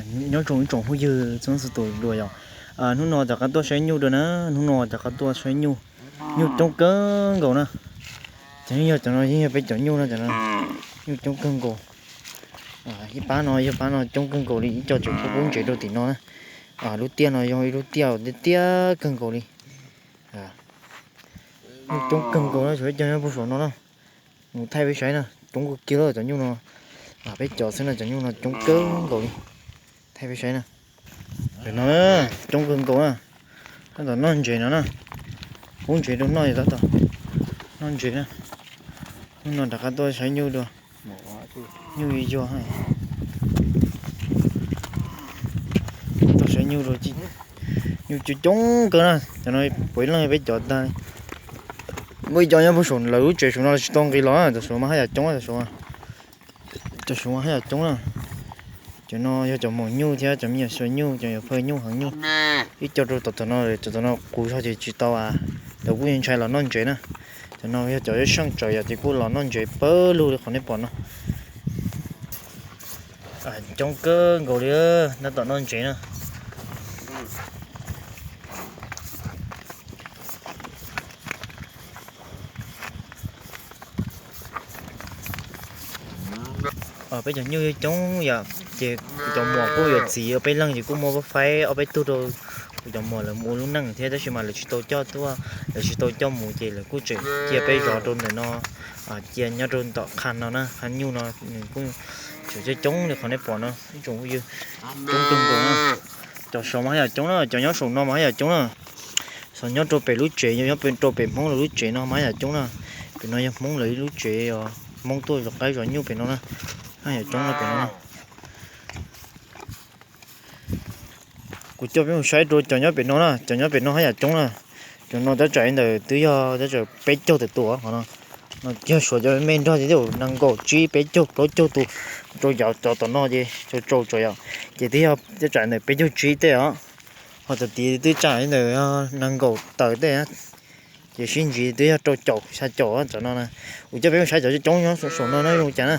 Nyob zoo ib tsoom phooj ywg txhua leej txhua tus dua yom. Hnub no rov qab tuaj saib nyuj dua na, hnub no rov qab tuaj saib nyuj, nyuj coob kawg nkaus na. Cov yog cov no yeej yog peb cov nyuj no, cov no nyuj coob kawg nkaus. Ib pab no yog pab no coob kawg nkaus li, ib co tseem pub pub ntsev rau tim no na. Lub tiaj no yog ib lub tiaj tiaj tiaj kawg nkaus li. Nyuj coob kawg nkaus na, tshuav ib co nyob puag saum no na. Mus thaij peb saib na, coob kawg kiag li cov nyuj no. Peb cov xwb no cov nyuj no coob kawg nkaus li. Thaij peb saib na. Cov no coob kawg nkaus na. Tab tom noj ntsev no na. Pub ntsev rau noj, tab tom noj ntsev na. Hnub no rov qab tuaj saib nyuj dua. Nyuj yuag yuag. Tuaj saib nyuj dua, nyuj coob coob kawg na. Cov no puav leej peb cov tag. Muaj ib co nyob puag saum lawv lub tsev saum no los tsis tau nqis los, cov saum mas haj yam coob, cov saum mas haj yam coob na. Cov no yog cov maum nyuj thiab cov me nyuam xua nyuj, cov yuav phaw nyuj heev nyuj. Ib co rau tom tom no, cov tom no qus zog ces tsis tau, lawv kuj ntshai los noj ntsev na. Cov no yog cov seej tsawv yom, ces kuj los noj ntsev pawg lug li qhov nej pom no. Coob kawg nkaus li, tab tom noj ntsev na. Peb cov nyuj coob yom, ces kuv cov muam kuj yuav txiv peb leeg ces kuj muab faib ob peb tug rau kuv cov muam lawv mus ua lub neej thiab, tab sis mas lawv tsis tau coj tuaj, lawv tsis tau coj mus ces lawv kuj tseem cia peb zov rau ntawm no, cia nyob rau tom qhab no na, qhab nyuj no nws kuj tseem coob coob li qhov nej pom no ib tsoom phooj ywg, coob kawg nkaus na. Cov saud mas haj yam coob na, cov nyob saum no mas haj yam coob na. Saum nyob rau pem lub tsev, nyob rau pem Hmoob lawv lub tsev no mas haj yam coob na. Pem no yog Hmoob lawv lub tsev os, Hmoob tuaj zov qaib zov nyuj pem no na, haj yam coob na pem no na. Kuv coj peb mus saib rau cov nyob pem no na, cov nyob pem no haj yam coob na. Cov no tab tsam li ntawm twb yog tab tsam peb caug tawm tus qhov no. No yog suav cov me nrog ces twb nees nkaum tsib peb caug plaub caug tus, rau cov tom no ces tsau tsau yom, ces twb yog tab tsam ntawm peb caug tsib tej os. Ho cov tid twb tsam li ntawm nees nkaum tawm tej, ces sib ntsib twb yog rau caum xya caum cov no na. Kuv coj peb mus saib cov coob coob nyob saum no na zoo cas na.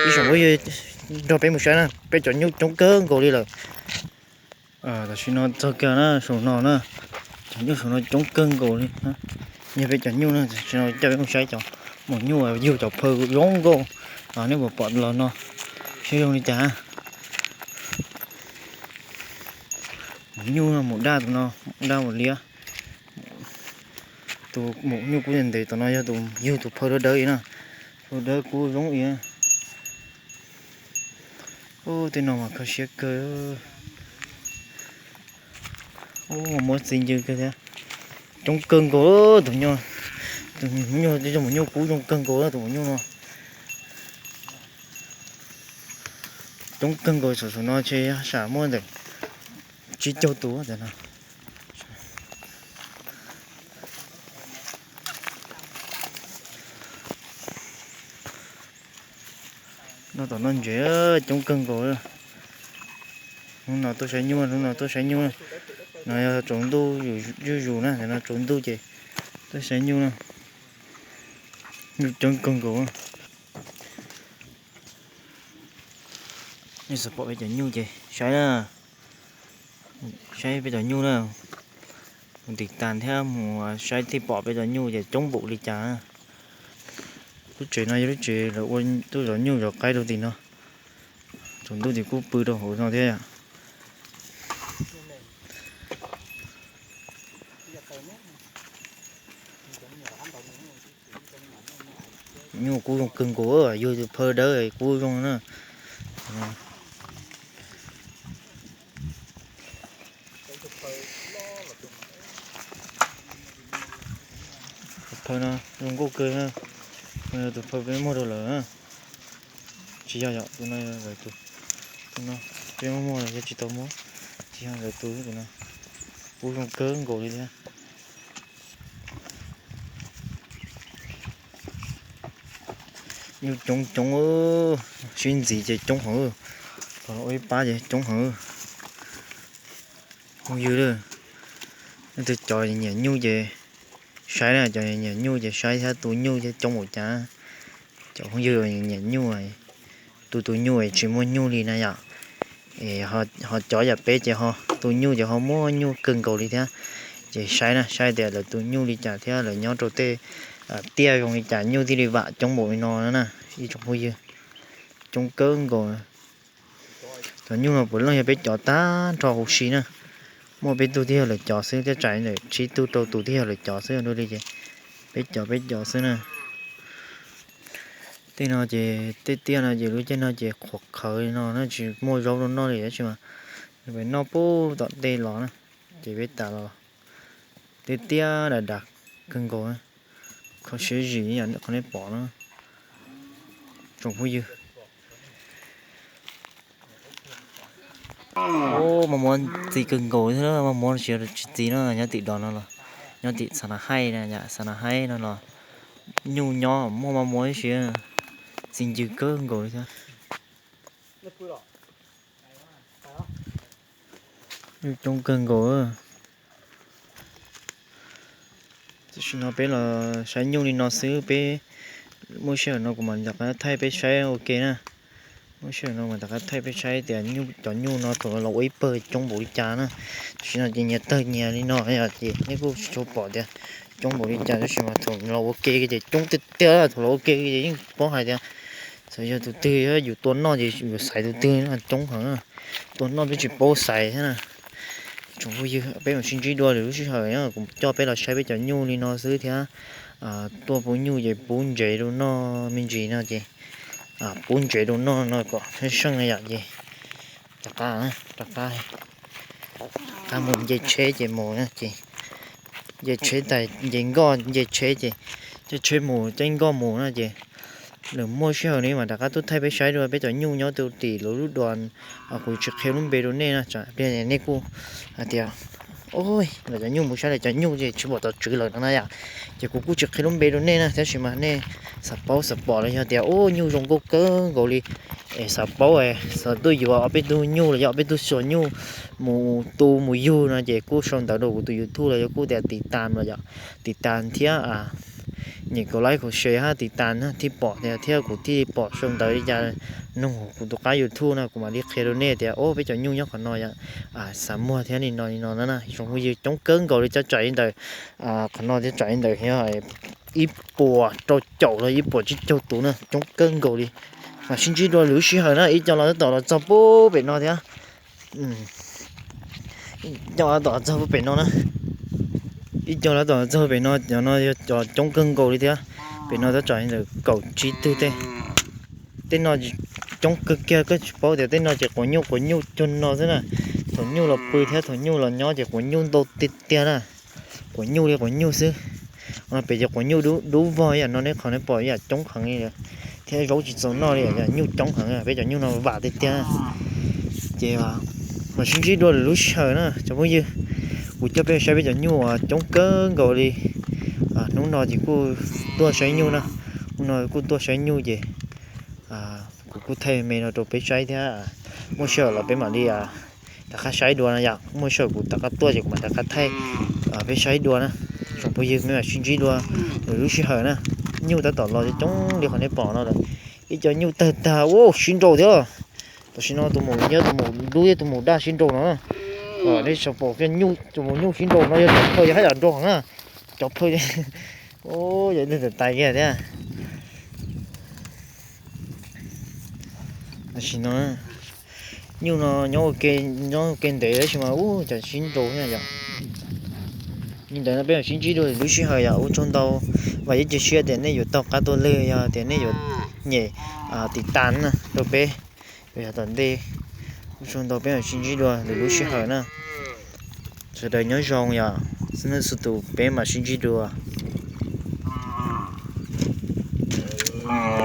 Ib saum nrog peb mus saib na, peb cov nyuj coob kawg nkaus li lawm. Tam sim no txog kiag na saum no na, cov nyuj saum no coob kawg nkaus li. Yog peb cov nyuj na, tam sim no coj peb mus saib cov maum nyuj yug cov phaw zoo nkauj. Nej puas pom los no, siab zoo li cas. Maum nyuj no, maum daj tus no, maum daj maum liab. Tus maum nyuj kub ntev ntev tom no yog tus yug tus phaw dawb dawb li na, phaw dawb kub zoo li. Ub, tej no mas kho siab kawg. Ub, muab txi ncw kawg thiab. Coob kawg nkaus tus nyuj, tus maum nyuj, tej maum nyuj kub zoo kawg nkaus tus maum nyuj no. Coob kawg nkaus, saum saum no ces yog sam muaj ntawm tsib caug tus ntawm no. No tom no ntsev coob kawg nkaus. Hnub no tuaj saib nyuj, hnub no tuaj saib nyuj. No yog tsaus ntuj zuj zus na, no tsaus ntuj ces tuaj saib nyuj na. Nyuj coob kawg nkaus. Nej xav pom peb cov nyuj ces saib na, saib peb cov nyuj na. Mus tim tas thiab mus saib thiaj pom peb cov nyuj ces coob npaum li cas. Lub tsev no yog lub tsev lawv ua tuaj zov nyuj zov qaib rau tim no. Tsaus ntuj ces kuj pw rau hauv no thiab yom. Nyuj kub zoo kawg nkaus, yug tus phaw dawb kub zoo na. Tus phaw no zoo nkauj kawg, tus phaw peb muag rau lawm. Tsis yog, yog tus no, tus no peb muab muag los yog tsis tau muab. Tsis yog lawv tus no, kub zoo kawg nkaus li thiab. Nyuj coob coob, sib ntxiv ces coob heev. Ua ib pab ces coob heev. Phooj ywg, leej twg cov nyiam nyuj ces saib na, cov nyiam nyuj ces saib thiab, tu nyuj thiab coob npaum cas. Cov phooj ywg nyiam nyuj, tu tus nyuj tsis muaj nyuj li na yom. Ho cov yam peb ces ho tus nyuj ces ho muaj nyuj kawg nkaus li thiab. Ces saib na, saib tias lawv tus nyuj li cas thiab lawv nyob rau tej tiaj zoo li cas nyuj thiaj li vam coob npaum li no na ib tsoom phooj ywg. Coob kawg nkaus. Cov nyuj no puav leej yog peb cov tag nrho huv si na. Muaj peb tug thiaj yog lawv cov xwb, tej tsam ntawm tsib tug rau tus thiaj yog lawv cov xwb, dua li ces peb cov peb cov xwb na. Tej no ces tej tiaj no ces lub caij no ces qhuav qhawv li no na, tsis muaj zaub rau noj li tab sis mas peb noj puag tom tej los na, ces peb tas los tej tiaj dav dav kawg nkaus. Kho siab zim yam qhov nej pom no tsoom phooj ywg. Maj muab txi kawg nkaus thiab, maj muab tsis txi no nyob tim do no los, nyob tim xa na haij, xa na haij no los nyuj nyob muaj maj muab ib si, txi ncw kawg nkaus li thiab. Nyuj coob kawg nkaus. Tam sim no peb los saib nyuj li no xwb, peb muaj sij hawm no kuv mam rov qab thaij peb saib ua ke na. Muaj sij hawm no mam rov qab thaij peb saib tias cov nyuj no thaum los ua ib pawg coob npaum li cas na. Tam sim no ces nyias tawg nyias li no yom, ces nej kuj tsis tshua pom tias coob npaum li cas, tab sis mas thaum los ua ke ces coob tiag tiag, thaum los ua ke ces yeej paub hais tias txawm yog tus twg yog yus tua noj ces yus xaiv tus twg coob heev. Tua noj peb tsis paub xaiv thiab na. Tsoom phooj ywg, peb mam sib ntsib dua lwm lub sij hawm, kuv coj peb los saib peb cov nyuj li no xwb thiab. Tuaj pub nyuj ces pub ntsev rau noj me ntsis no ces pub ntsev rau noj no kom seej seej yom ces rov qab, rov qab mus nce tsheb ces mus ces nce tsheb tas nce nkoj nce tsheb ces caij tsheb mus caij nkoj mus no ces lwm muaj sij hawm li mas rov qab tuaj thaij peb saib dua peb cov nyuj nyob rau tim lawv lub dua. Kuv tsis qhia lub npe rau nej na, nej kuj hais tias lawv cov nyuj mus saib lawv cov nyuj ces tsis pom tom tswv lawm no na yom. Ces kuv kuj tsis qhia lub npe rau nej na, tab sis mas nej xav paub xav pom los yog tias ub nyuj zoo nkauj kawg nkaus li es xav paub, xav tuaj yuav ob peb tug nyuj los yog ob peb tug xuas nyuj mus tu mus yug no ces kuj sau ntawv rau kuv tus YouTube los yog kuj tias tiv tas los yom, tiv tas thiab nyem kaum like kaum share hab tiv tas thiaj pom thiab kuv thiaj pom sau ntawv li cas nug kuv tus qab YouTube no kuv mam li qhia rau nej tias ub peb cov nyuj nyob qhov no yom, xav muag thiab li no li no na. Tsoom phooj ywg, coob kawg nkaus li, cov tsam li ntawm qhov no thiab tsam li ntawd yog ib puas rau caum los ib puas tsib caug tus na, coob kawg nkaus li. Mam sib ntsib dua lwm lub sij hawm na, ib co los tab tom los txog puag pem no thiab. Ib co tab tom los txog puag pem no na. Ib co tab tom los txog pem no, cov no yog cov coob kawg nkaus li thiab. Pem no tab tom ntawm kaum tsib tug tej. Tej no coob kawg kiag, koj tsis paub tias tej no ces quav nyuj quav nyuj cuag no xwb na. Thaum nyuj los pw thiab thaum nyuj los nyob ces quav nyuj ntau tiag tiag na. Quav nyuj li quav nyuj xwb. Pem ces quav nyuj dub vog ib yam no, nej qhov nej pom ib yam coob heev li thiab zaub tsis txaus noj li, nyuj coob heev, peb cov nyuj no vam tiag tiag. Ces mam sib ntsib dua lwm lub sij hawm na tsoom phooj ywg. Kuv coj peb saib peb cov nyuj uas coob kawg nkaus li. Hnub no ces kuj tuaj saib nyuj na, hnub no kuj tuaj saib nyuj ces kuv kuj thaij me no rau peb saib thiab. Muaj sij hawm los peb mam li rov qab saib dua na yom, muaj sij hawm kuv rov qab tuaj ces kuv mam rov qab thaij peb saib dua na. Tsoom phooj ywg, peb mam sib ntsib dua lwm lub sij hawm na. Nyuj tab tom los coob li qhov nej pom no lawm. Ib co nyuj tawg tag ua sib nraus thiab. Tam sim no tus maum nyiab tus maum dub thiab tus maum daj sib nraus no. Nej tsis pom kiag nyuj, tus maum nyuj sib nraus no yog cov phawj yog hab yam nraug heev na. Cov phawj yog ib tug tais kiag thiab. Tam sim no nyuj no nyob ua ke ntev tab sis mas ub cov sib nraus thiab yom. Li ntawd no peb mam sib ntsib dua lwm lub sij hawm yom. Ua tsaug ntau, vam yeej cia siab tias nej yuav taug qab tuaj lwg, yog tias nej yuav nyem tiv tas na rau peb. Yog tom ntej, ua tsaug ntau, peb mam sib ntsib dua lwm lub sij hawm na. Sawv daws nyob zoo yom, xib neej xu tus peb mam sib ntsib dua.